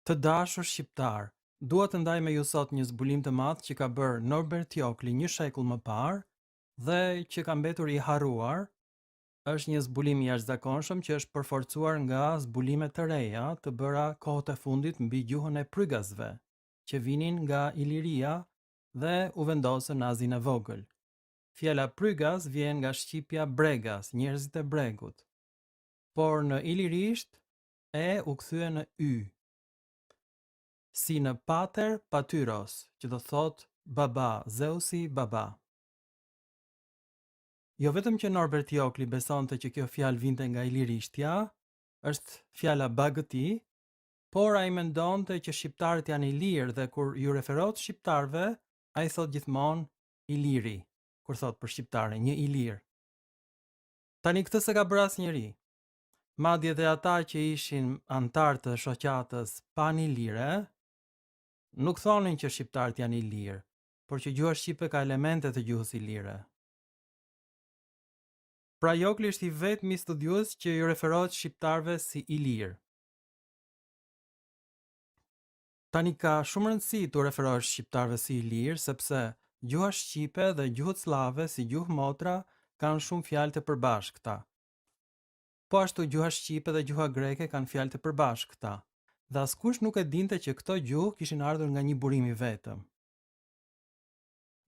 Të dashur shqiptarë, dua të ndaj me ju sot një zbulim të madh që ka bërë Norbert Jokli një shekull më parë dhe që ka mbetur i harruar. Është një zbulim i jashtëzakonshëm që është përforcuar nga zbulime të reja të bëra kohët e fundit mbi gjuhën e Prygasve, që vinin nga Iliria dhe u vendosën në Azinë e Vogël. Fjala Prygas vjen nga shqipja bregas, njerëzit e bregut. Por në ilirisht e u kthye në y. Si në pater patyros, që do thotë baba, Zeusi baba. Jo vetëm që Norbert Jokli besonte që kjo fjalë vinte nga ilirishtja, është fjala bagëti, por ai mendonte që shqiptarët janë ilirë dhe kur ju referohet shqiptarëve, ai thotë gjithmonë iliri, kur thotë për shqiptarë, një ilir. Tani këtë s'e ka bërë asnjeri. Madje dhe ata që ishin anëtarë të shoqatës panilire, nuk thonin që shqiptarët janë ilirë, por që gjuha shqipe ka elemente të gjuhës ilire. Pra Jokli është i vetmi studiues që ju referohet shqiptarëve si ilirë. Tani ka shumë rëndësi t'u referohesh shqiptarëve si ilirë, sepse gjuha shqipe dhe gjuhët sllave si gjuhë motra kanë shumë fjalë të përbashkëta. Po ashtu gjuha shqipe dhe gjuha greke kanë fjalë të përbashkëta, dhe askush nuk e dinte që këto gjuhë kishin ardhur nga një burim i vetëm.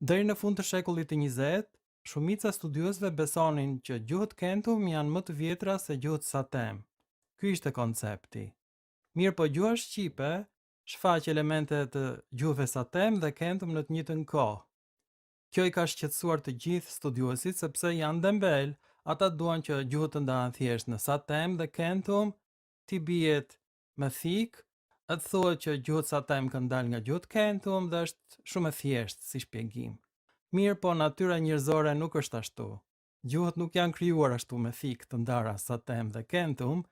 Deri në fund të shekullit të njëzetë, shumica e studiuesve besonin që gjuhët kentum janë më të vjetra se gjuhët satem. Ky ishte koncepti. Mirëpo gjuha shqipe shfaq elemente të gjuhëve satem dhe kentum në të njëjtën kohë. Kjo i ka shqetësuar të gjithë studiuesit sepse janë dembelë, ata duan që gjuhët të ndahen thjesht në satem dhe kentum, t'i bihet me thikë, e të thuhet që gjuhët satem kanë dalë nga gjuhët kentum dhe është shumë e thjeshtë si shpjegim. Mirëpo natyra njerëzore nuk është ashtu. Gjuhët nuk janë krijuar ashtu me thikë të ndara satem dhe kentum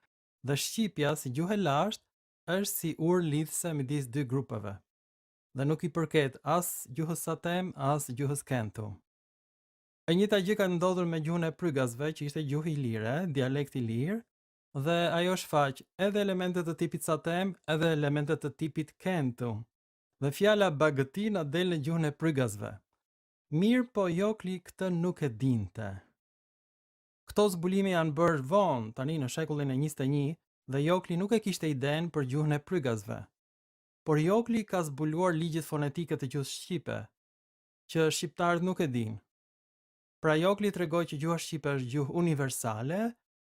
dhe shqipja si gjuhë e lashtë është si urë lidhëse midis dy grupeve. dhe nuk i përket as gjuhës satem, as gjuhës kentum. E njëjta gjë ka ndodhur me gjuhën e prygasve, që ishte gjuhë ilire, dialekt ilir, dhe ajo shfaq edhe elemente të tipit satem, edhe elemente të tipit kentum. Dhe fjala bagëti na del në gjuhën e prygasve. Mirëpo Jokli këtë nuk e dinte. Këto zbulime janë bërë vonë, tani në shekullin e 21, dhe Jokli nuk e kishte idenë për gjuhën e prygasve. Por Jokli ka zbuluar ligjet fonetike të gjuhës shqipe, që shqiptarët nuk e dinë. Pra Jokli tregoi që gjuha shqipe është gjuhë universale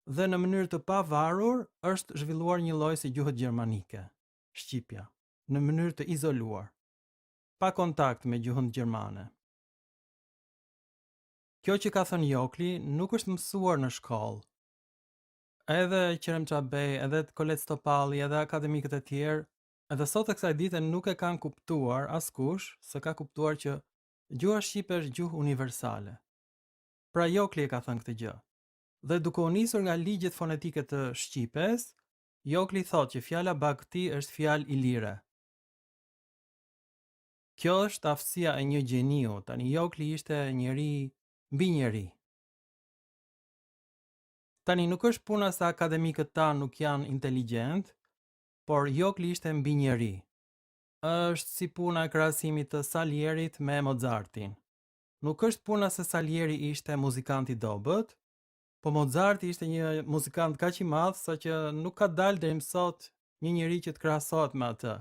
dhe në mënyrë të pavarur është zhvilluar njëlloj si gjuhët gjermanike, shqipja, në mënyrë të izoluar, pa kontakt me gjuhën gjermane. Kjo që ka thënë Jokli nuk është mësuar në shkollë. Edhe Qerem Çabej, edhe Kolec Topalli, edhe akademikët e tjerë, edhe sot e kësaj dite nuk e kanë kuptuar askush, s'e ka kuptuar që gjuha shqipe është gjuhë universale. Pra Jokli e ka thënë këtë gjë. Dhe duke u nisur nga ligjet fonetike të shqipes, Jokli thotë që fjala bagëti është fjalë ilire. Kjo është aftësia e një gjeniu, tani Jokli ishte njeri mbi njeri. Tani nuk është puna se akademikët tanë nuk janë inteligjent, por Jokli ishte mbi njeri. Është si puna e krahasimit të Salierit me Mozartin. Nuk është puna se Salieri ishte muzikant i dobët, po Mozarti ishte një muzikant kaq i madh saqë nuk ka dalë deri më sot një njeri që të krahasohet me atë.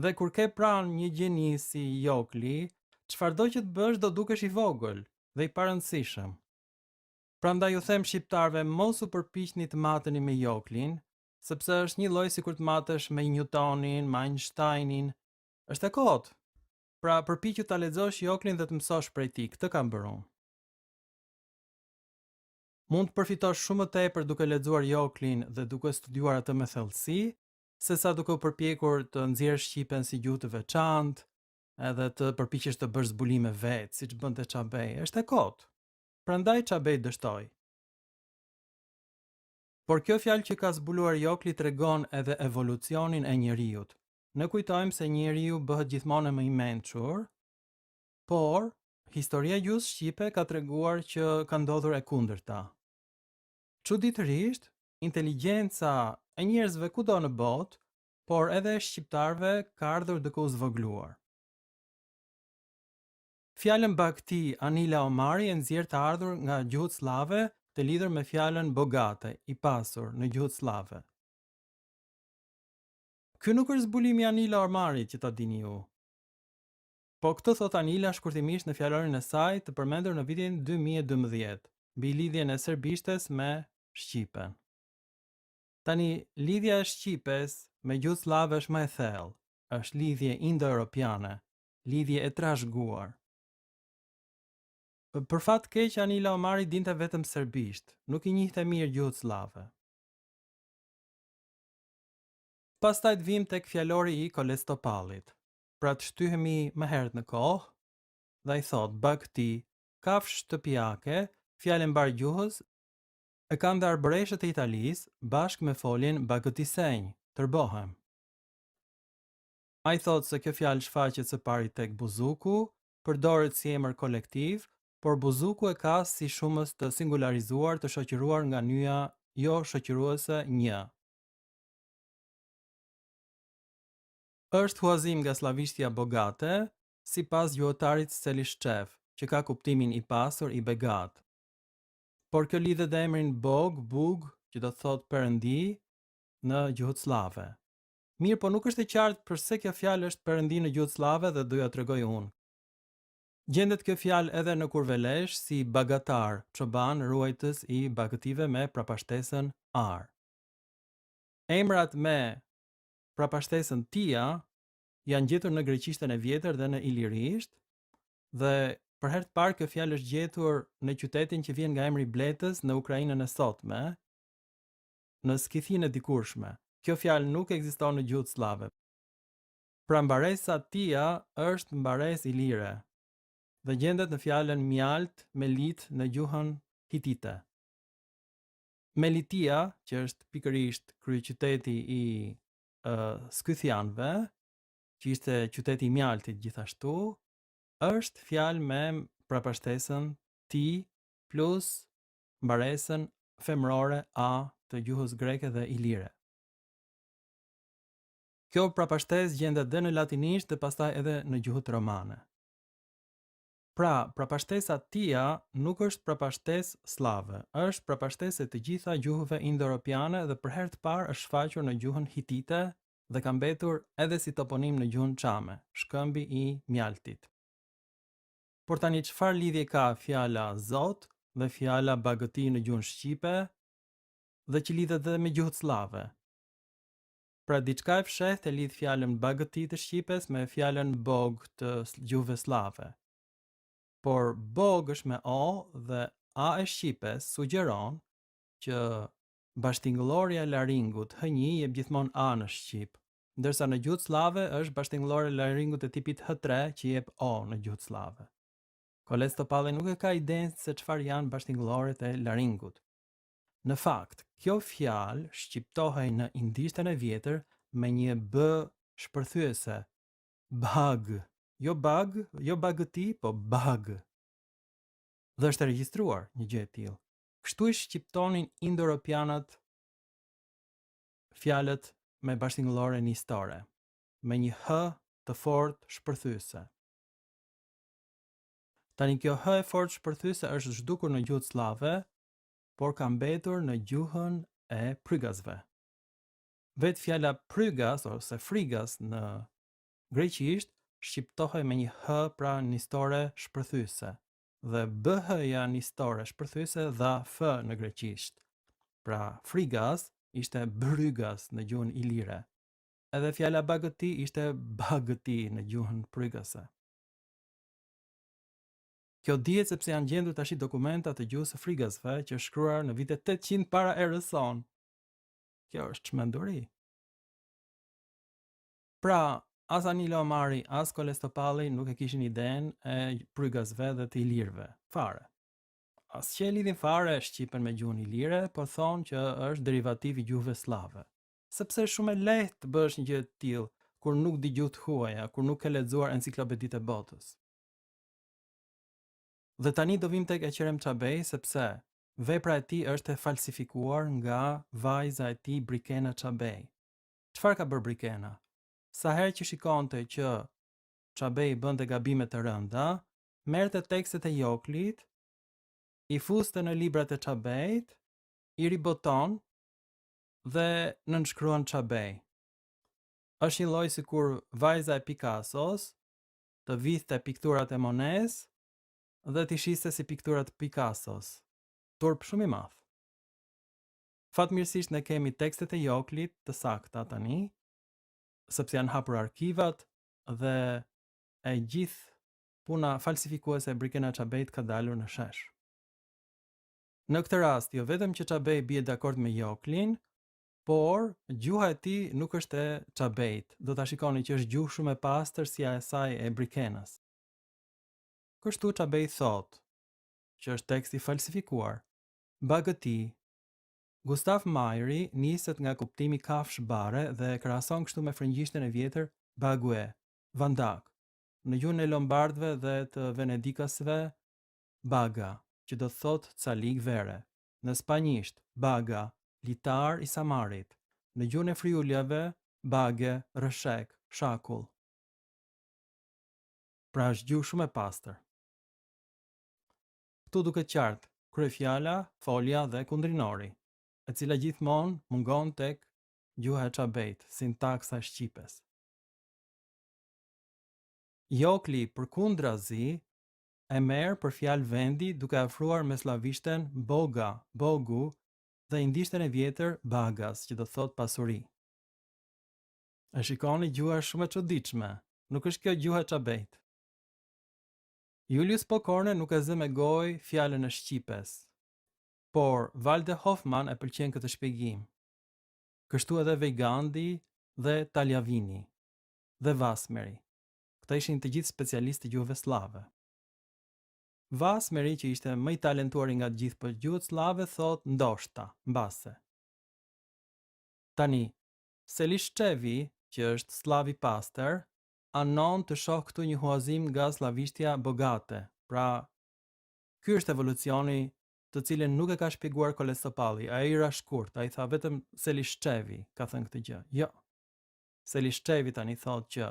Dhe kur ke pranë një gjeni si Jokli, çfarëdo që të bësh do dukesh i vogël dhe i parëndësishëm. Prandaj ju them shqiptarëve mos u përpiqni të mateni me Joklin, sepse është njëlloj sikur të matesh me Newtonin, me Einsteinin. Është e kotë. Pra përpiqu ta lexosh Joklin dhe të mësosh prej tij, këtë kam bërë unë. Mund të përfitosh shumë më tepër duke lexuar Joklin dhe duke studiuar atë me thellësi, sesa duke u përpjekur të nxjerrësh shqipen si gjuhë të veçantë, edhe të përpiqesh të bësh zbulime vetë, siç bënte Çabej. Është e kotë. Prandaj Çabej dështoi. Por kjo fjalë që ka zbuluar Jokli tregon edhe evolucionin e njeriut. Ne kujtojmë se njeriu bëhet gjithmonë e më i mençur, por historia e gjuhës shqipe ka treguar që ka ndodhur e kundërta. Çuditërisht, inteligjenca e njerëzve kudo në botë. Por edhe e shqiptarëve ka ardhur duke u zvogëluar. Fjalën bagëti Anila Omari e nxjerr të ardhur nga gjuhët sllave të lidhur me fjalën bogate, i pasur, në gjuhët sllave. Ky nuk është zbulimi i Anila Omarit që ta dini ju. Po këtë thotë Anila shkurtimisht në fjalorin e saj të përmendur në vitin 2012, mbi lidhjen e serbishtes me shqipen. Tani, lidhja e shqipes me gjuhët sllave është më e thellë, është lidhje indoeuropiane, lidhje e trashëguar. Për fat keq Anila Omari dinte vetëm serbisht, nuk i njihte mirë gjuhët sllave. Pastaj të vijmë tek fjalori i Kolec Topallit. Pra të shtyhemi më herët në kohë, dhe ai thotë bagëti, kafshë shtëpiake, fjalë e mbarë gjuhës, e kanë dhe arbëreshët e Italisë, bashkë me foljen bagëtisenj, tërbohem. Ai thotë se kjo fjalë shfaqet së pari tek Buzuku, përdoret si emër kolektiv, por Buzuku e ka si shumës të singularizuar të shoqëruar nga nyja jo shoqëruese një. Është huazim nga sllavishtja bogate, sipas gjuhëtarit Selishçev, që ka kuptimin i pasur, i begatë. Por kjo lidhet dhe emrin Bog, Bug, që do të thotë perëndi në gjuhët sllave. Mirëpo nuk është e qartë përse kjo fjalë është perëndi në gjuhët sllave dhe do jua tregoj unë. Gjendet kjo fjalë edhe në Kurvelesh si bagatar, çoban, ruajtës i bagëtive me prapashtesën ar. Emrat me prapashtesën tia janë gjetur në greqishten e vjetër dhe në ilirisht dhe për herë të parë kjo fjalë është gjetur në qytetin që vjen nga emri Bletës në Ukrainën e sotme, në Skithinë e dikurshme. Kjo fjalë nuk ekziston në gjuhët sllave. Pra mbaresa tia është mbaresë ilire dhe gjendet në fjalën mjalt, melit në gjuhën hitite. Melitia, që është pikërisht kryeqyteti i uh, skythianëve, që ishte qyteti i mjaltit gjithashtu, është fjalë me prapashtesën ti plus mbaresën femërore a të gjuhës greke dhe ilire. Kjo prapashtesë gjendet dhe në latinisht dhe pastaj edhe në gjuhët romane. Pra, prapashtesa tia nuk është prapashtesë sllave, është prapashtesë e të gjitha gjuhëve indoeuropiane dhe për herë të parë është shfaqur në gjuhën hitite dhe ka mbetur edhe si toponim në gjuhën çame, shkëmbi i mjaltit. Por tani çfarë lidhje ka fjala zot dhe fjala bagëti në gjuhën shqipe dhe që lidhet dhe me gjuhët sllave? Pra diçka e fshehtë e lidh fjalën bagëti të shqipes me fjalën bog të gjuhëve sllave. Por bog është me o dhe a e shqipes sugjeron që bashkëtingëllorja e laringut h1 jep gjithmonë a në shqip, Ndërsa në gjuhët sllave është bashkëtingëllore e laringut e tipit H3 që jep O në gjuhët sllave. Kolec Topalli nuk e ka idenë se çfarë janë bashkëtingëlloret e laringut. Në fakt, kjo fjalë shqiptohej në indishten e vjetër me një b shpërthyese, bhag, jo bag, jo bagëti, po bhag. Dhe është e regjistruar një gjë e tillë. Kështu i shqiptonin indoeuropianët fjalët me bashkëtingëllore nistore, me një h të fortë shpërthyese. Tani kjo h e fortë shpërthyese është zhdukur në gjuhët sllave, por ka mbetur në gjuhën e prygasve. Vetë fjala prygas ose frigas në greqisht shqiptohej me një h pra nistore shpërthyese. Dhe BH-ja nistore shpërthyese dha F në greqisht. Pra, frigas ishte brygas në gjuhën ilire. Edhe fjala bagëti ishte bagëti në gjuhën prygase. Kjo dihet sepse janë gjendur tashi dokumenta të gjuhës së frigasve që është shkruar në vitet 800 para erës sonë. Kjo është çmenduri. Pra, as Anila Omari, as Kolec Topalli nuk e kishin idenë e prygasve dhe të ilirëve. Fare. As që e lidhin fare shqipen me gjuhën ilire, por thonë që është derivativ i gjuhëve sllave. Sepse është shumë e lehtë të bësh një gjë të tillë kur nuk di gjuhë të huaja, kur nuk ke lexuar enciklopeditë e botës. Dhe tani do vim tek Eqrem Çabej sepse vepra e tij është e falsifikuar nga vajza e tij Brikena Çabej. Çfarë ka bërë Brikena? Sa herë që shikonte që Çabej bënte gabime të rënda, merrte tekstet e Joklit, i fuste në librat e Çabejt, i riboton dhe nënshkruan Çabej. Është një lloj sikur vajza e Picassos të vidhte pikturat e Mones dhe t'i shiste si piktura të Picassos. Turp shumë i madh. Fatmirësisht ne kemi tekstet e Joklit të sakta tani, sepse janë hapur arkivat dhe e gjithë puna falsifikuese e Brikena Çabejt ka dalur në shesh. Në këtë rast, jo vetëm që Çabej bie dakord me Joklin, por gjuha e tij nuk është e Çabejt. Do ta shikoni që është gjuhë shumë e pastër si e asaj e Brikenës. Kështu Çabej thotë, që është tekst i falsifikuar. Bagëti. Gustav Majri niset nga kuptimi kafshë bare dhe e krahason kështu me frëngjishten e vjetër bague, vandak. Në gjuhën e lombardëve dhe të venedikasve baga, që do të thotë calik vere. Në spanjisht, baga, litar i samarit. Në gjuhën e friuliave, bage, rrëshek, shakull. Pra është gjuhë shumë e pastër. Këtu duket qartë, kryefjala, folja dhe kundrinori, e cila gjithmonë mungon tek gjuha e Çabejt, sintaksa e shqipes. Jokli përkundrazi e merr për fjalë vendi duke afruar me sllavishten boga, bogu dhe indishten e vjetër bagas, që do të thotë pasuri. E shikoni, gjuha është shumë e çuditshme. Nuk është kjo gjuha e Çabejt. Julius Pokorne nuk e zë me gojë fjalën e shqipes. Por Walde Hoffmann e pëlqen këtë shpjegim. Kështu edhe Weygandi dhe Tagliavini dhe Vasmeri. Këta ishin të gjithë specialistë të gjuhëve sllave. Vasmeri, që ishte më i talentuari nga të gjithë për gjuhët sllave, thotë ndoshta, mbase. Tani, Selishçevi, që është sllav i pastër, anon të shohë këtu një huazim nga sllavishtja bogate, pra ky është evolucioni të cilin nuk e ka shpjeguar Kolec Topalli, ai ra shkurt, ai tha vetëm Selishçevi ka thënë këtë gjë. Jo. Selishçevi tani thotë që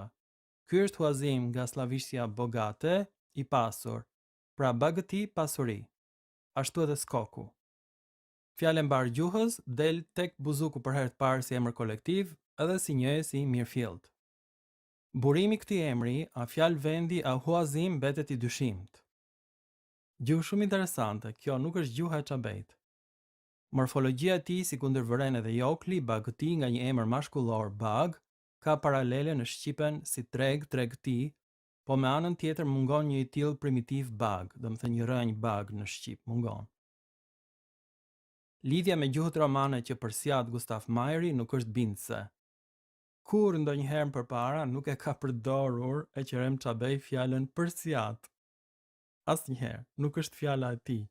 ky është huazim nga sllavishtja bogate, i pasur, pra bagëti pasuri. Ashtu edhe skoku. Fjalë e mbarë gjuhës del tek Buzuku për herë të parë si emër kolektiv edhe si njëjës i mirëfilltë. Burimi i këtij emri, a fjalë vendi a huazim mbetet i dyshimtë. Gjuhë shumë interesante, kjo nuk është gjuha e Çabejt. Morfologjia e tij, sikundër vëren edhe Jokli, bagëti nga një emër mashkullor bag, ka paralele në shqipen si treg, tregti, po me anën tjetër mungon një i tillë primitiv bag, domethënë një rrënjë bag në shqip mungon. Lidhja me gjuhët romane që përsiat Gustav Majri nuk është bindëse. Kurrë ndonjëherë më përpara nuk e ka përdorur Eqerem Çabej fjalën përsiat. Asnjëherë, nuk është fjala e tij.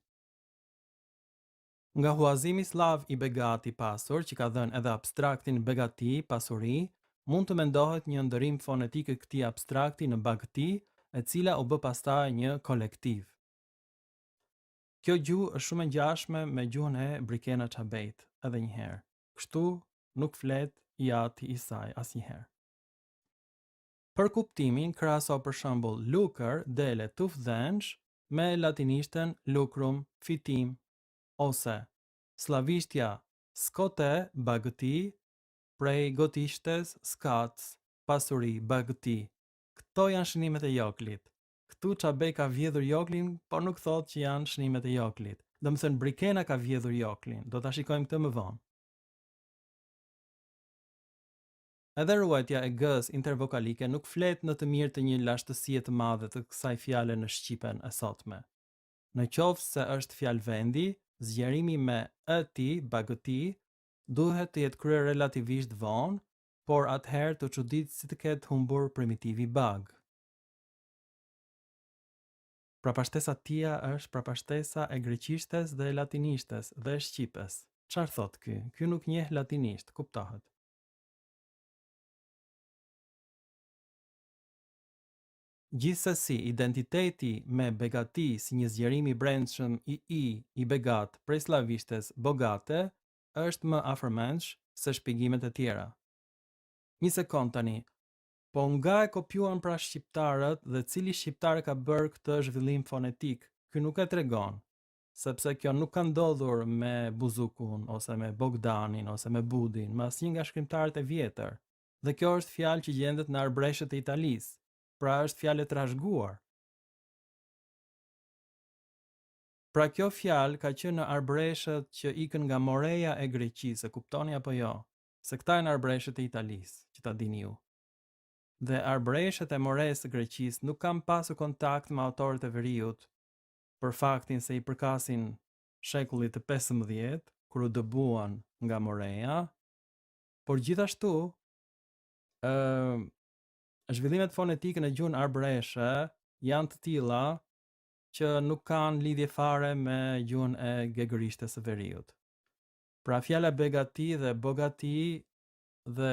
Nga huazimi sllav i begat i pasur, që ka dhënë edhe abstraktin begati, pasuri, mund të mendohet një ndërrim fonetik i këtij abstrakti në bagëti, e cila u bë pastaj një kolektiv. Kjo gjuhë është shumë e ngjashme me gjuhën e Brikena Çabejt, edhe një herë. Kështu nuk flet i ati i saj asnjëherë. Për kuptimin, krahaso për shembull lukër, dele, tufë dhensh, me latinishten lucrum, fitim, ose sllavishtja skote, bagëti, prej gotishtes scats, pasuri, bagëti. Këto janë shënimet e Joklit. Këtu Çabej ka vjedhur Joklin, por nuk thotë që janë shënimet e Joklit. Domethënë Brikena ka vjedhur Joklin, do ta shikojmë këtë më vonë. Edhe ruajtja e g-së intervokalike nuk flet në të mirë të një lashtësie të madhe të kësaj fjale në shqipen e sotme. Në qoftë se është fjalë vendi, zgjerimi me ë-ti, bagëti, duhet të jetë kryer relativisht vonë, por atëherë të çudit si të ketë humbur primitivi bag. Prapashtesa tia është prapashtesa e greqishtes dhe e latinishtes dhe e shqipes. Çfarë thotë ky? Ky nuk njeh latinisht, kuptohet. Gjithsesi, identiteti me begati si një zgjerim i brendshëm i i i begat prej sllavishtes bogate është më afërmendsh se shpjegimet e tjera. Një sekond tani. Po nga e kopjuan pra shqiptarët dhe cili shqiptar e ka bërë këtë zhvillim fonetik? Ky nuk e tregon, sepse kjo nuk ka ndodhur me Buzukun ose me Bogdanin ose me Budin, me asnjë nga shkrimtarët e vjetër. Dhe kjo është fjalë që gjendet në arbëreshët e Italisë. Pra është fjalë e trashëguar. Pra kjo fjalë ka qenë në arbëreshët që ikën nga Moreja e Greqisë, e kuptoni apo jo? Se këta janë arbëreshët e Italisë, që ta dini ju. Dhe arbëreshët e Moresë së Greqisë nuk kanë pasur kontakt me autorët e veriut për faktin se i përkasin shekullit të 15, kur u dëbuan nga Moreja, por gjithashtu ë zhvillimet fonetike në gjuhën arbëreshe janë të tilla që nuk kanë lidhje fare me gjuhën e gegërishtes së veriut. Pra fjala begati dhe bogati dhe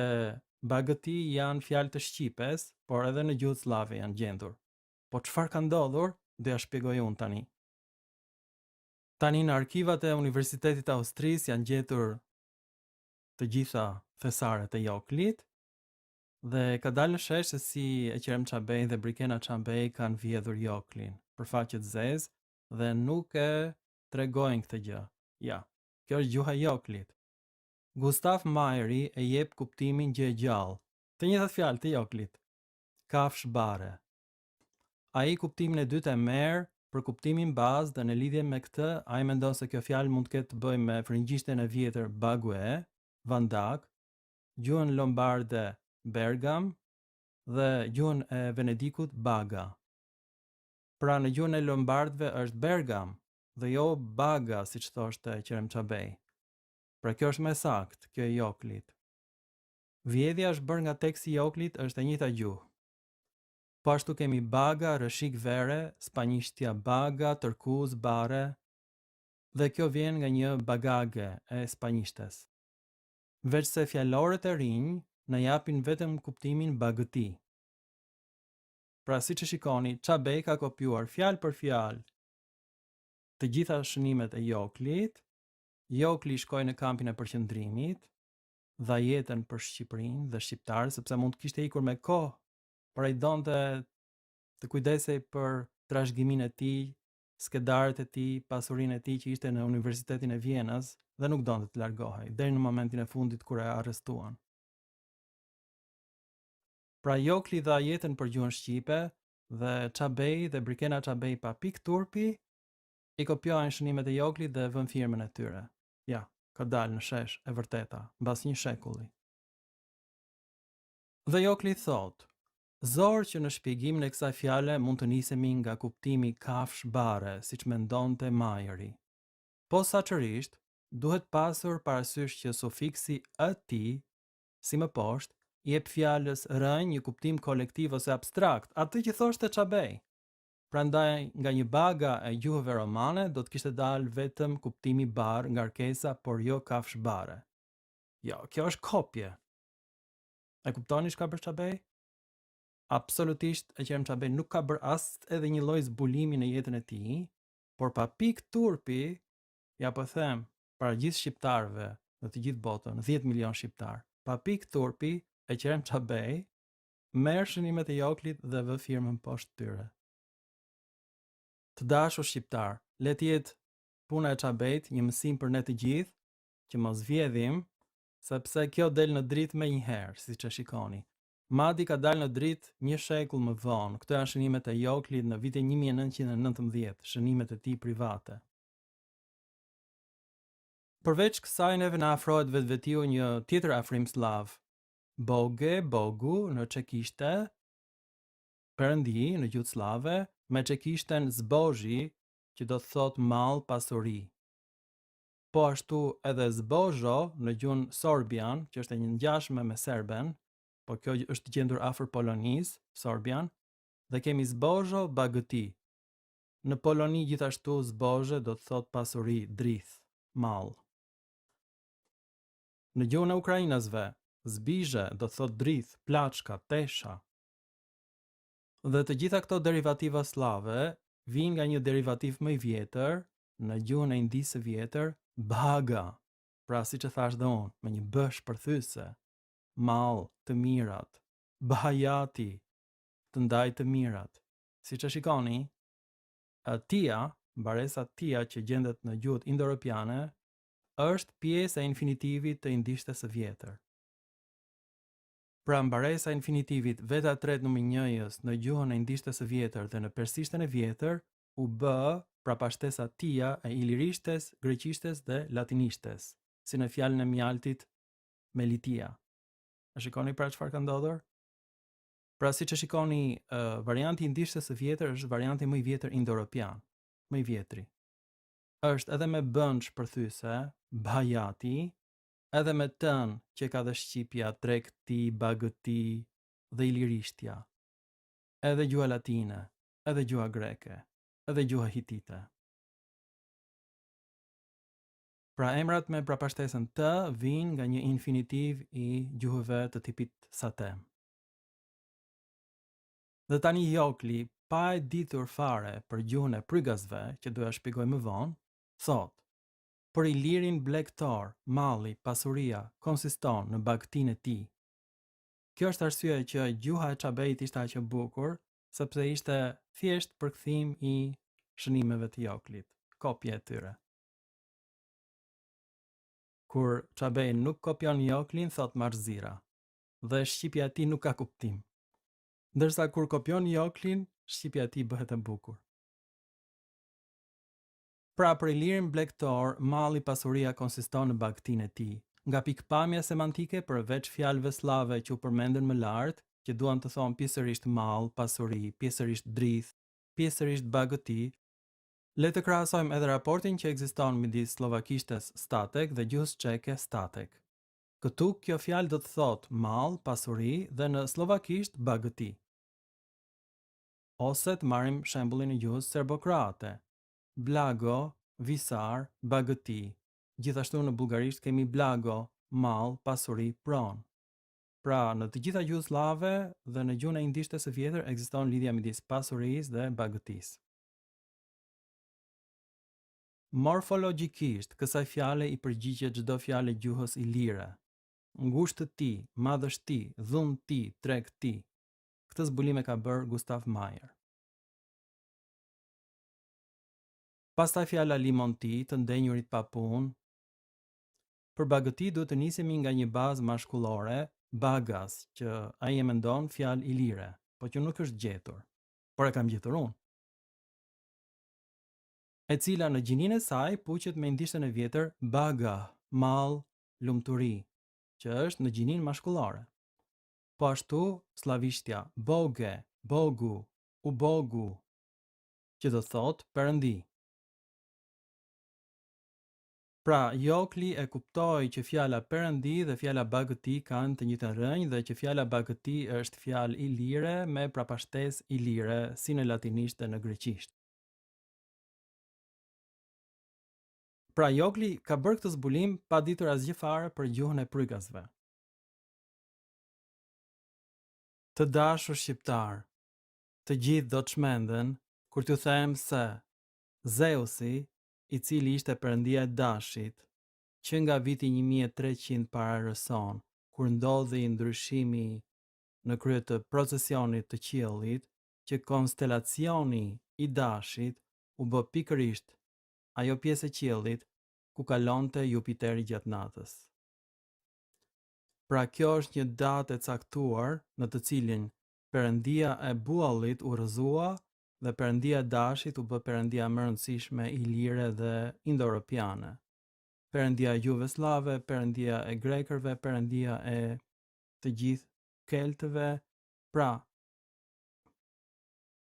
bagëti janë fjalë të shqipes, por edhe në gjuhët sllave janë gjendur. Po çfarë ka ndodhur, do ja shpjegoj unë tani. Tani në arkivat e Universitetit të Austrisë janë gjetur të gjitha thesaret e Joklit dhe ka dalë në shesh se si Eqerem Çabej dhe Brikena Çabej kanë vjedhur Joklin për faqe të zezë dhe nuk e tregojnë këtë gjë. Ja, kjo është gjuha e Joklit. Gustav Majeri e jep kuptimin gjë e gjallë. Të njëjtat fjalë të Joklit. Kafshë bare. Ai kuptimin e dytë e merr për kuptimin bazë dhe në lidhje me këtë ai mendon se kjo fjalë mund të ketë të bëjë me frëngjishten e vjetër bague, vandak, gjuhën lombarde bergam dhe gjuhën e Venedikut baga. Pra në gjuhën e lombardëve është bergam dhe jo baga siç thoshte Eqrem Çabej. Pra kjo është më e saktë, kjo e Joklit. Vjedhja është bërë nga teksti i Joklit është e njëjta gjuhë. Po ashtu kemi baga, rrëshik vere, spanjishtja baga, tërkuz, bare dhe kjo vjen nga një bagage e spanjishtes. Veçse fjalorët e rinj na japin vetëm kuptimin bagëti. Pra siç e shikoni, Çabej ka kopjuar fjalë për fjalë të gjitha shënimet e Joklit, Jokli shkoi në kampin e përqendrimit, dha jetën për Shqipërinë dhe shqiptarët sepse mund të kishte ikur me kohë, por ai donte të kujdesej për trashëgiminë e tij, skedarët e tij, pasurinë e tij që ishte në Universitetin e Vjenës dhe nuk donte të largohej deri në momentin e fundit kur e arrestuan. Pra Jokli dha jetën për gjuhën shqipe dhe Çabej dhe Brikena Çabej pa pikë turpi i kopjojnë shënimet e Joklit dhe vënë firmën e tyre. Ja, ka dalë në shesh e vërteta, mbas një shekulli. Dhe Jokli thotë, Zor që në shpjegimin e kësaj fjale mund të nisemi nga kuptimi kafshë bare, siç mendonte Majeri. Posaçërisht, duhet pasur parasysh që sufiksi ëti, si më poshtë, i jep fjalës rrënjë një kuptim kolektiv ose abstrakt, atë që thoshte Çabej. Prandaj nga një baga e gjuhëve romane do të kishte dalë vetëm kuptimi barrë, ngarkesa, por jo kafshë bare. Jo, kjo është kopje. E kuptoni çka bërë Çabej? Absolutisht Eqrem Çabej nuk ka bërë as edhe një lloj zbulimi në jetën e tij, por pa pikë turpi, ja po them, para gjithë shqiptarëve në të gjithë botën, 10 milion shqiptar, pa pikë turpi, Eqrem Çabej merr shënimet e Joklit dhe vë firmën poshtë tyre. Të dashur shqiptar, le të jetë puna e Çabejt një mësim për ne të gjithë, që mos vjedhim, sepse kjo del në dritë menjëherë, siç e shikoni. Madje ka dalë në dritë një shekull më vonë, këto janë shënimet e Joklit në vitin 1919, shënimet e tij private. Përveç kësaj neve na afrohet vetvetiu një tjetër afrim sllav, Boge, Bogu në çekishte, perëndi në gjuhët sllave, me çekishten zboží, që do të thotë mall, pasuri. Po ashtu edhe zbožo në gjuhën sorbian, që është e ngjashme me serben, po kjo është gjendur afër Polonisë, sorbian, dhe kemi zbožo bagëti. Në Poloni gjithashtu zbože do të thotë pasuri, drith, mall. Në gjuhën e ukrainasve, zbizhe do të thotë drith, plaçka, tesha. Dhe të gjitha këto derivativa sllave vijnë nga një derivativ më i vjetër në gjuhën e Indisë së vjetër, bhaga. Pra siç e thashë dhe unë, me një b shpërthyese. mall, të mirat, bhajati, të ndajë të mirat. Siç e shikoni, tia, mbaresa tia që gjendet në gjuhët indoeuropiane, është pjesë e infinitivit të indishtes së vjetër. Pra mbaresa e infinitivit veta e tretë numri njëjës në gjuhën e indishtes së vjetër dhe në persishten e vjetër u bë prapashtesa tia e ilirishtes, greqishtes dhe latinishtes, si në fjalën e mjaltit melitia. E shikoni pra çfarë ka ndodhur? Pra siç e shikoni, uh, varianti i indishtes së vjetër është varianti më i vjetër indoeuropian, më i vjetri. Është edhe me b-në shpërthyese, bhajati, edhe me t-në që ka dhe shqipja, tregti, bagëti dhe ilirishtja. Edhe gjuha latine, edhe gjuha greke, edhe gjuha hitite. Pra emrat me prapashtesën t vijnë nga një infinitiv i gjuhëve të tipit satem. Dhe tani Jokli, pa e ditur fare për gjuhën e prygasve, që do ja shpjegoj më vonë, thotë, Për ilirin blegtor, malli, pasuria, konsiston në bagëtinë e tij. Kjo është arsyeja që gjuha e Çabejt ishte aq e bukur, sepse ishte thjesht përkthim i shënimeve të Joklit, kopje e tyre. Kur Çabej nuk kopjon Joklin, thotë marrëzira, dhe shqipja e tij nuk ka kuptim. Ndërsa kur kopjon Joklin, shqipja e tij bëhet e bukur. Pra për ilirin blegtor, malli pasuria konsiston në bagëtinë e tij. Nga pikëpamja semantike, përveç fjalëve sllave që u përmendën më lart, që duan të thonë pjesërisht mall, pasuri, pjesërisht drithë, pjesërisht bagëti, le të krahasojmë edhe raportin që ekziston midis sllovakishtes statek dhe gjuhës çeke statek. Këtu kjo fjalë do të thotë mall, pasuri dhe në sllovakisht bagëti. Ose të marrim shembullin e gjuhës serbokroate, blago, visar, bagëti. Gjithashtu në bullgarisht kemi blago, mall, pasuri, pronë. Pra, në të gjitha gjuhët sllave dhe në gjuhën e indishtes së vjetër ekziston lidhja midis pasurisë dhe bagëtisë. Morfologjikisht, kësaj fjale i përgjigjet çdo fjalë e gjuhës ilire. Ngushtëti, madhështi, dhunti, tregti. Këtë zbulim e ka bërë Gustav Meyer. Pastaj fjala limonti, të ndenjurit pa punë. Për bagëti duhet të nisemi nga një bazë mashkullore, bagas, që ai e mendon fjalë ilire, po që nuk është gjetur, por e kam gjetur unë. E cila në gjininë e saj puqet me indishten e vjetër baga, mall, lumturi, që është në gjininë mashkullore. Po ashtu sllavishtja boge, bogu, ubogu, që do të thotë perëndi. Pra, Jokli e kuptoi që fjala perëndi dhe fjala bagëti kanë të njëjtën rrënjë dhe që fjala bagëti është fjalë ilire me prapashtesë ilire, si në latinisht dhe në greqisht. Pra, Jokli ka bërë këtë zbulim pa ditur asgjë fare për gjuhën e prygasve. Të dashur shqiptarë, të gjithë do çmenden kur t'ju them se Zeusi, i cili ishte perëndia e dashit, që nga viti 1300 para erës sonë, kur ndodhi ndryshimi në krye të procesionit të qiellit, që konstelacioni i dashit u bë pikërisht ajo pjesë e qiellit ku kalonte Jupiteri gjatë natës. Pra kjo është një datë e caktuar në të cilin perëndia e buallit u rrëzua dhe perëndia e dashit u bë perëndia më e rëndësishme ilire dhe indoeuropiane. Perëndia e gjuhëve sllave, perëndia e grekërve, perëndia e të gjithë keltëve. Pra,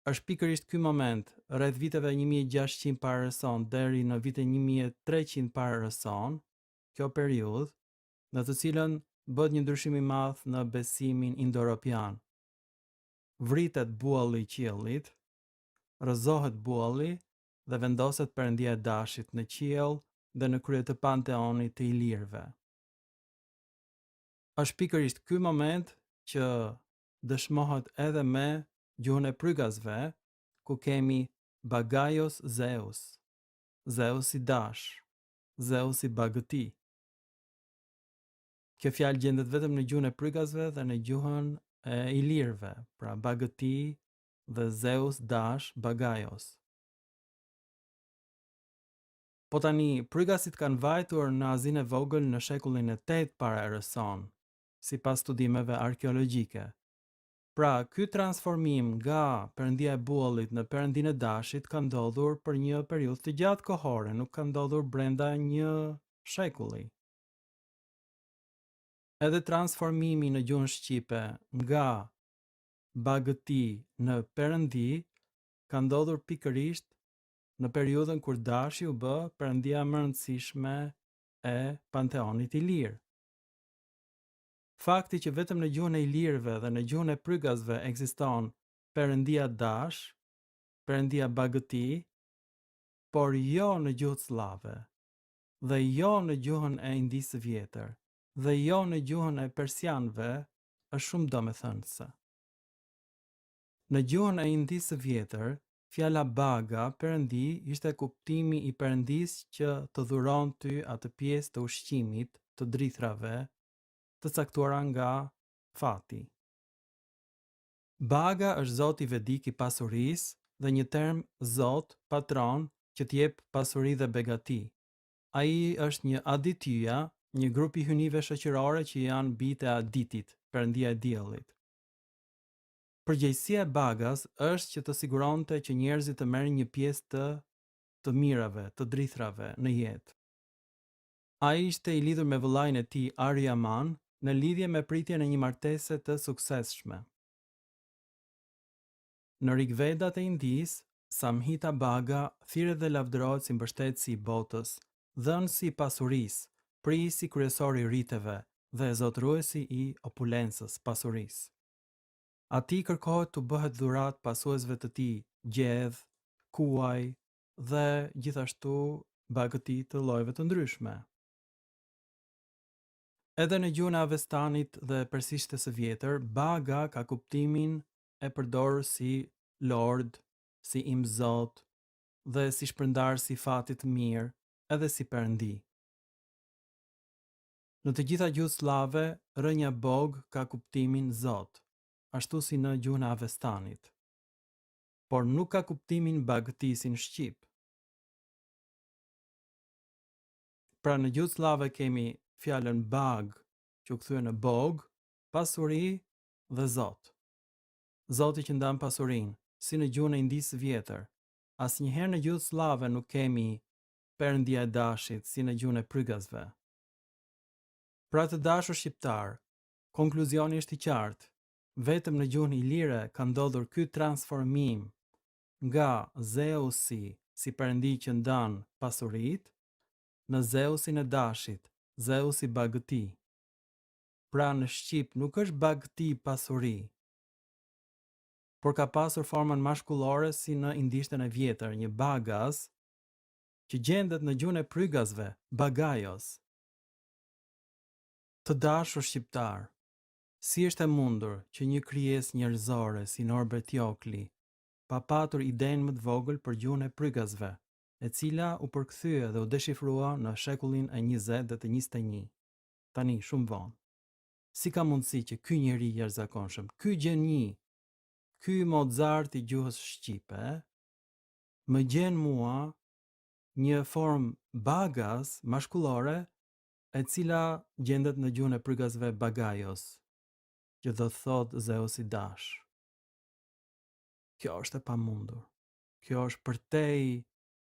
është pikërisht ky moment, rreth viteve 1600 para erës sonë deri në vitin 1300 para erës sonë, kjo periudhë, në të cilën bëhet një ndryshim i madh në besimin indoeuropian. Vritet bualli i qiellit, rrëzohet bualli dhe vendoset perëndia e dashit në qiell dhe në krye të panteonit të ilirëve. Është pikërisht ky moment që dëshmohet edhe me gjuhën e prygasve, ku kemi Bagaios Zeus, Zeusi dash, Zeusi bagëti. Kjo fjalë gjendet vetëm në gjuhën e Prygasve dhe në gjuhën e Ilirëve, pra bagëti dhe Zeus Dash Bagaios. Po tani, Prygasit kanë vajtur në Azinë e Vogël në shekullin e 8 para erës sonë, sipas studimeve arkeologjike. Pra, ky transformim nga perëndia e buallit në perëndinë e dashit ka ndodhur për një periudhë të gjatë kohore, nuk ka ndodhur brenda një shekulli. Edhe transformimi në gjuhën shqipe nga bagëti në perëndi ka ndodhur pikërisht në periudhën kur dashi u bë perëndia më e rëndësishme e panteonit ilir. Fakti që vetëm në gjuhën e ilirëve dhe në gjuhën e prygasve ekziston perëndia Dash, perëndia bagëti, por jo në gjuhët sllave, dhe jo në gjuhën e Indisë së Vjetër, dhe jo në gjuhën e persianëve, është shumë domethënëse. Në gjuhën e Indisë së Vjetër, fjala baga, perëndi, ishte kuptimi i perëndisë që të dhuron ty atë pjesë të ushqimit, të drithrave, të caktuara nga fati. Baga është zoti vedik i pasurisë dhe një term zot, patron, që të jep pasuri dhe begati. Ai është një Aditya, një grup i hyjnive shoqërore që janë bijtë e Aditit, perëndia e diellit. Përgjegjësia e Bagas është që të siguronte që njerëzit të merrnin një pjesë të të mirave, të drithrave në jetë. Ai ishte i lidhur me vëllain e tij Aryaman në lidhje me pritjen e një martese të suksesshme. Në Rigvedat e Indisë, Samhita Baga thirret dhe lavdërohet si mbështetësi i botës, dhënësi i pasurisë, prijësi kryesor i riteve dhe zotëruesi i opulencës, pasurisë. Atij kërkohet t'u bëhet dhuratë pasuesve të tij gjedhë, kuaj dhe gjithashtu bagëti të llojeve të ndryshme. Edhe në gjuhën e Avestanit dhe persishtes së vjetër, baga ka kuptimin e përdorur si lord, si imzot dhe si shpërndarës i fatit të mirë, edhe si perëndi. Në të gjitha gjuhët sllave, rrënja bog ka kuptimin zot, ashtu si në gjuhën e Avestanit. Por nuk ka kuptimin bagëti si në shqip. Pra në gjuhët sllave kemi fjalën bag që u kthye në bog, pasuri dhe zot. Zoti që ndan pasurinë, si në gjuhën e Indisë së Vjetër. Asnjëherë në gjuhët sllave nuk kemi perëndia e dashit si në gjuhën e prygasve. Pra të dashur shqiptarë, konkluzioni është i qartë, vetëm në gjuhën ilire ka ndodhur ky transformim nga Zeusi si perëndi që ndan pasuritë, në Zeusin e dashit, Zeusi bagëti. Pra në shqip nuk është bagëti pasuri, por ka pasur formën mashkullore si në indishten e vjetër, një bagas, që gjendet në gjuhën e prygasve, bagajos. Të dashur shqiptarë, si është e mundur që një krijesë njerëzore si Norbert Jokli, pa patur idenë më të vogël për gjuhën e prygasve, e cila u përkthye dhe u deshifrua në shekullin e 20 dhe të 21, tani shumë vonë. Si ka mundësi që ky njeri i jashtëzakonshëm, ky gjeni, ky Mozart i gjuhës shqipe, më gjen mua një formë bagas mashkullore e cila gjendet në gjuhën e prygasve bagajos, që do të thotë Zeusi Dash. Kjo është e pamundur. Kjo është përtej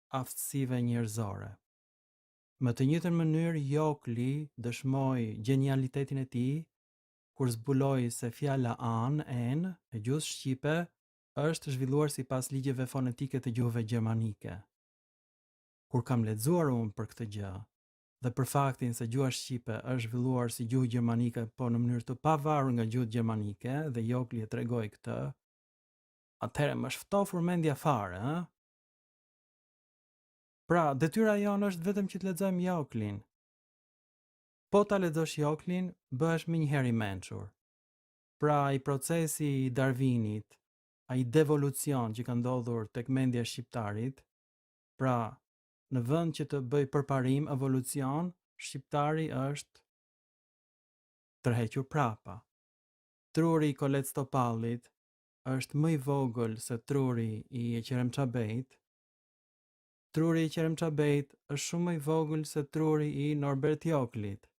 aftësive njerëzore. Me të njëjtën mënyrë Jokli dëshmoi gjenialitetin e tij kur zbuloi se fjala anë, enë, e gjuhës shqipe është zhvilluar sipas ligjeve fonetike të gjuhëve gjermanike. Kur kam lexuar unë për këtë gjë dhe për faktin se gjuha shqipe është zhvilluar si gjuhë gjermanike, po në mënyrë të pavarur nga gjuhët gjermanike dhe Jokli e tregoi këtë, atëherë më është ftofur mendja fare, ë? Pra, detyra jonë është vetëm që të lexojmë Joklin. Po ta lexosh Joklin, bëhesh menjëherë i mençur. Pra, ai procesi i Darwinit, ai devolucion që ka ndodhur tek mendja e shqiptarit, pra, në vend që të bëjë përparim, evolucion, shqiptari është. tërhequr prapa. Truri i Kolec Topallit është më i vogël se truri i Eqerem Çabejt. Truri i Eqerem Çabejt është shumë më i vogël se truri i Norbert Joklit.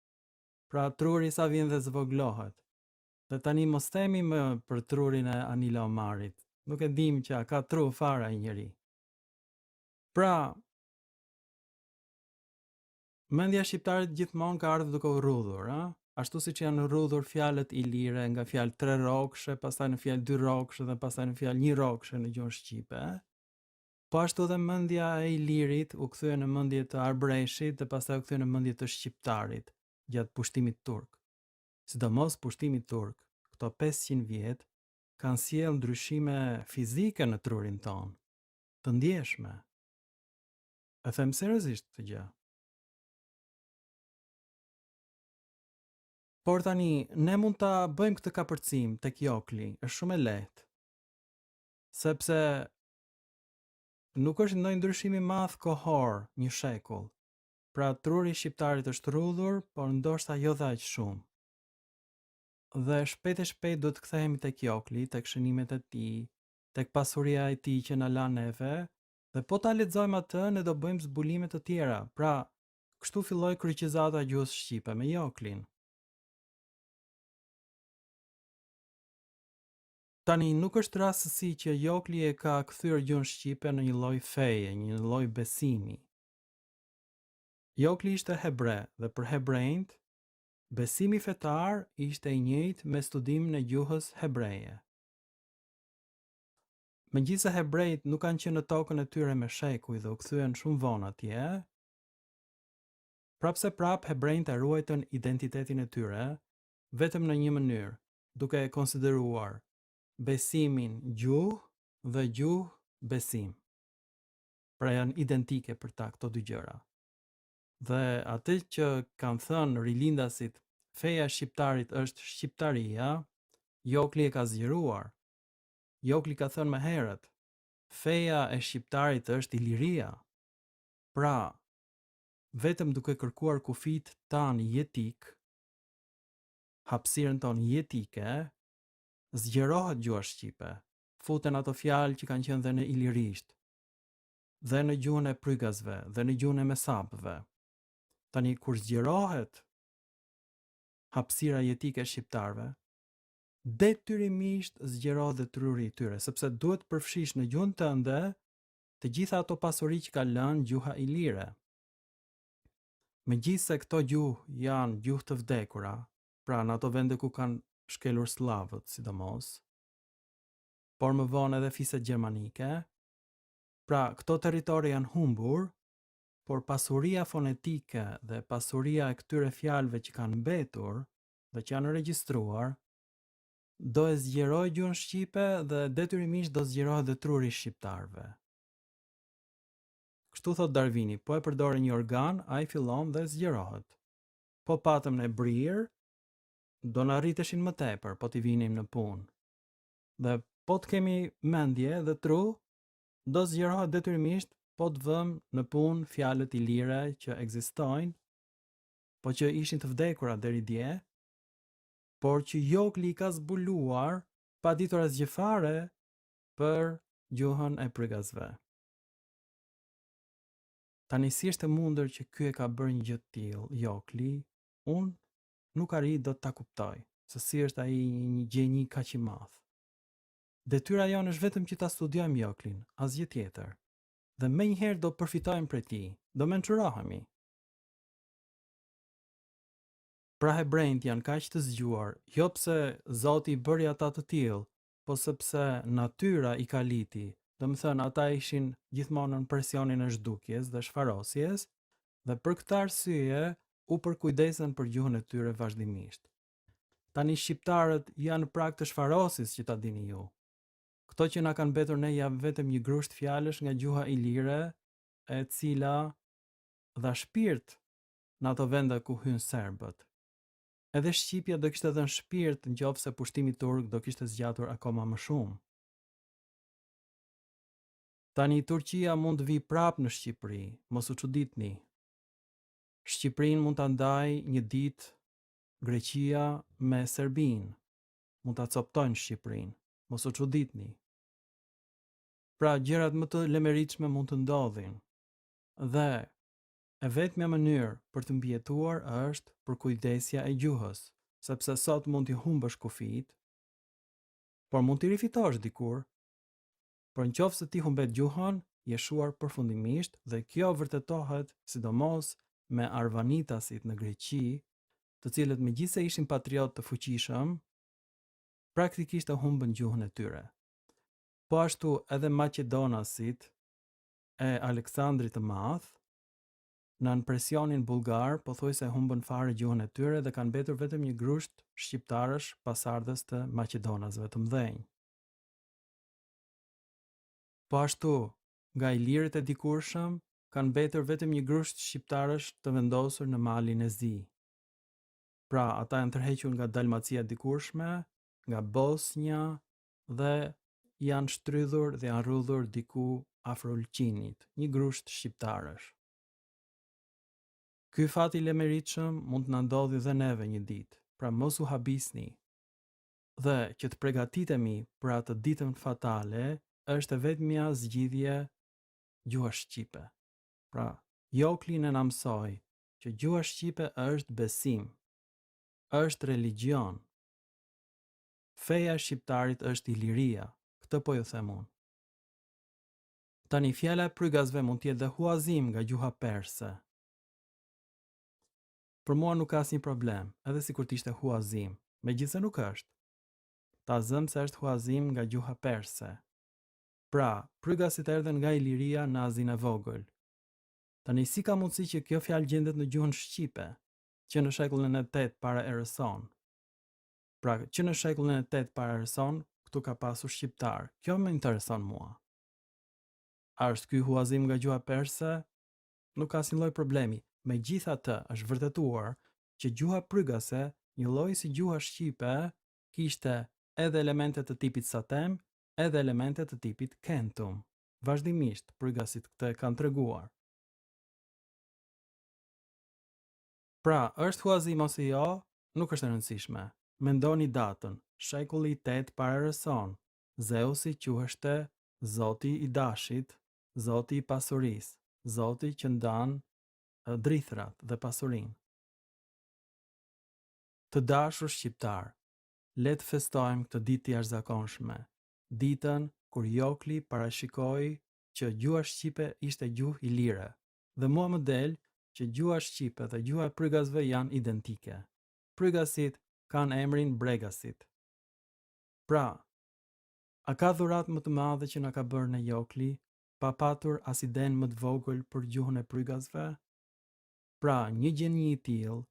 Pra truri sa vjen dhe zvogëlohet. Dhe tani mos themi më për trurin e Anila Omarit. Nuk e dimë që a ka tru fare ai njeri. Pra, mendja e shqiptarit gjithmonë ka ardhur duke u rrudhur, ë? Ashtu siç janë rrudhur fjalët ilire nga fjalë trerrokëshe, pastaj në fjalë dyrrokëshe dhe pastaj në fjalë njërrokëshe në gjuhën shqipe. Po ashtu edhe mendja e ilirit u kthye në mendje të arbëreshit dhe pastaj u kthye në mendje të shqiptarit gjatë pushtimit turk. Sidomos pushtimi turk, këto 500 vjet kanë sjellë ndryshime fizike në trurin tonë, të ndjeshme. E them seriozisht këtë gjë. Por tani, ne mund ta bëjmë këtë kapërcim tek Jokli, është shumë e lehtë. Sepse nuk është ndonjë ndryshim i madh kohor, një shekull. Pra truri i shqiptarit është rrudhur, por ndoshta jo dhe aq shumë. Dhe shpejt e shpejt duhet të kthehemi tek Jokli, tek shënimet e tij, tek pasuria e tij që na la neve, dhe po ta lexojmë atë, ne do bëjmë zbulime të tjera. Pra, kështu filloi kryqëzata e gjuhës shqipe me Joklin. Tani, nuk është rastësi që Jokli e ka kthyer gjuhën shqipe në një lloj feje, një lloj besimi. Jokli ishte hebre dhe për hebrenjtë, besimi fetar ishte i njëjtë me studimin e gjuhës hebreje. Megjithëse hebrejtë nuk kanë qenë në tokën e tyre me shekuj dhe u kthyen shumë vonë atje, prapëseprapë hebrenjtë e ruajtën identitetin e tyre vetëm në një mënyrë, duke e konsideruar besimin gjuhë dhe gjuhë besim. Pra janë identike për ta këto dy gjëra. Dhe atë që kanë thënë rilindasit, feja e shqiptarit është shqiptaria, Jokli e ka zgjeruar. Jokli ka thënë më herët, feja e shqiptarit është Iliria. Pra, vetëm duke kërkuar kufijtë tanë jetikë, hapësirën tonë jetike, zgjerohet gjuha shqipe. Futen ato fjalë që kanë qenë dhe në ilirisht, dhe në gjuhën e prygasve, dhe në gjuhën e mesapëve. Tani kur zgjerohet hapësira jetike e shqiptarëve, detyrimisht zgjerohet dhe truri i tyre, sepse duhet të përfshish në gjuhën tënde të gjitha ato pasuri që ka lënë gjuha ilire. Megjithëse këto gjuhë janë gjuhë të vdekura, pra në ato vende ku kanë shkelur sllavët, sidomos, por më vonë edhe fiset gjermanike, pra këto territore janë humbur, por pasuria fonetike dhe pasuria e këtyre fjalëve që kanë mbetur dhe që janë regjistruar, do e zgjerojë gjuhën shqipe dhe detyrimisht do zgjerohet dhe truri i shqiptarëve. Kështu thotë Darwini, po e përdore një organ, ai fillon dhe zgjerohet. Po patëm ne brirë, do na rriteshin më tepër, po t'i vinim në punë. Dhe po të kemi mendje dhe tru, do zgjerohet detyrimisht po të vëmë në punë fjalët ilire që ekzistojnë, po që ishin të vdekura deri dje, por që Jokli i ka zbuluar pa ditur asgjë fare për gjuhën e prygasve. Tani si është e mundur që ky e ka bërë një gjë të tillë, Jokli, unë nuk arrij dot ta kuptoj, se si është ai një gjeni kaq i madh. Detyra jonë është vetëm që ta studiojmë Joklin, asgjë tjetër. Dhe menjëherë do përfitojmë prej tij, do mençurohemi. Pra hebrenjtë janë kaq të zgjuar, jo pse Zoti i bëri ata të tillë, po sepse natyra i kaliti, domethënë ata ishin gjithmonë nën presionin e zhdukjes dhe shfarosjes dhe për këtë arsye u përkujdesën për gjuhën e tyre vazhdimisht. Tani shqiptarët janë në prag të shfarosjes që ta dini ju. Këto që na kanë mbetur ne janë vetëm një grusht fjalësh nga gjuha ilire, e cila dha shpirt në ato vende ku hynë serbët. Edhe shqipja do kishte dhënë shpirt në qoftë se pushtimi turk do kishte zgjatur akoma më shumë. Tani Turqia mund të vijë prapë në Shqipëri, mos u çuditni. Shqipërinë mund ta ndajë një ditë Greqia me Serbinë, mund ta coptojnë Shqipërinë, mos u çuditni. Pra gjërat më të lemeritshme mund të ndodhin. Dhe e vetmja mënyrë për të mbijetuar është përkujdesja e gjuhës, sepse sot mund t'i humbësh kufijtë, por mund t'i rifitosh dikur. Por në qoftë se ti humbet gjuhën, je shuar përfundimisht dhe kjo vërtetohet sidomos me arvanitasit në Greqi, të cilët megjithëse ishin patriotë të fuqishëm, praktikisht e humbën gjuhën e tyre. Po ashtu edhe maqedonasit e Aleksandrit të Madh, nën presionin bullgar pothuajse e humbën fare gjuhën e tyre dhe kanë mbetur vetëm një grusht shqiptarësh pasardhës të maqedonasve të mëdhenj. Po ashtu, nga ilirët e dikurshëm kanë mbetur vetëm një grusht shqiptarësh të vendosur në Malin e Zi. Pra, ata janë tërhequr nga Dalmacia e dikurshme, nga Bosnja dhe janë shtrydhur dhe janë rrudhur diku afër Ulqinit, një grusht shqiptarësh. Ky fat i lemeritshëm mund të na ndodhi dhe neve një ditë, pra mos u habisni. Dhe që të pregatitemi për atë ditën fatale është e vetmja zgjidhje gjuha shqipe. Pra, Jokli ne na mësoi që gjuha shqipe është besim, është religjion. Feja e shqiptarit është Iliria, këtë po ju them unë. Tani fjala e prygasve mund të jetë dhe huazim nga gjuha perse. Për mua nuk ka asnjë problem, edhe sikur të ishte huazim, megjithëse nuk është. Ta zëmë se është huazim nga gjuha perse. Pra, prygasit erdhën nga Iliria në Azinë e Vogël. Tani si ka mundësi që kjo fjalë gjendet në gjuhën shqipe, që në shekullin e 8 para erës sonë? Pra, që në shekullin e 8 para erës sonë, këtu ka pasur shqiptar. Kjo më intereson mua. A është ky huazim nga gjuha perse? Nuk ka asnjë lloj problemi. Megjithatë, është vërtetuar që gjuha prygase, njëlloj si gjuha shqipe, kishte edhe elemente të tipit satem, edhe elemente të tipit kentum. Vazhdimisht, prygasit këtë e kanë treguar. Pra, është huazim ose jo, nuk është e rëndësishme. Mendoni datën, shekulli i 8 para erës sonë. Zeusi quheshte Zoti i dashit, Zoti i pasurisë, Zoti që ndan drithërat dhe pasurinë. Të dashur shqiptarë, le të festojmë këtë ditë të jashtëzakonshme, ditën kur Jokli parashikoi që gjuha shqipe ishte gjuhë ilire. Dhe mua më del që gjuha shqipe dhe gjuha e prygasve janë identike. Prygasit kanë emrin Bregasit. Pra, a ka dhuratë më të madhe që na ka bërë ne Jokli, pa patur as idenë më të vogël për gjuhën e prygasve? Pra, një gjeni i tillë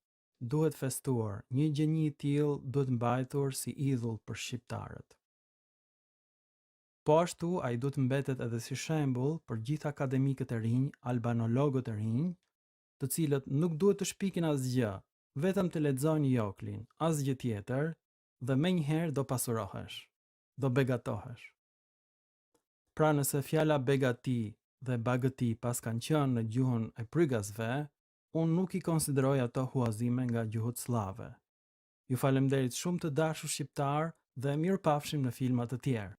duhet festuar, një gjeni i tillë duhet mbajtur si idhull për shqiptarët. Po ashtu, ai duhet mbetet edhe si shembull për gjithë akademikët e rinj, albanologët e rinj, të cilët nuk duhet të shpikin asgjë, vetëm të lexojnë Joklin, asgjë tjetër, dhe menjëherë do pasurohesh, do begatohesh. Pra nëse fjala begati dhe bagëti paskan qenë në gjuhën e prygasve, unë nuk i konsideroj ato huazime nga gjuhët sllave. Ju faleminderit shumë të dashur shqiptarë dhe mirupafshim në filma të tjerë.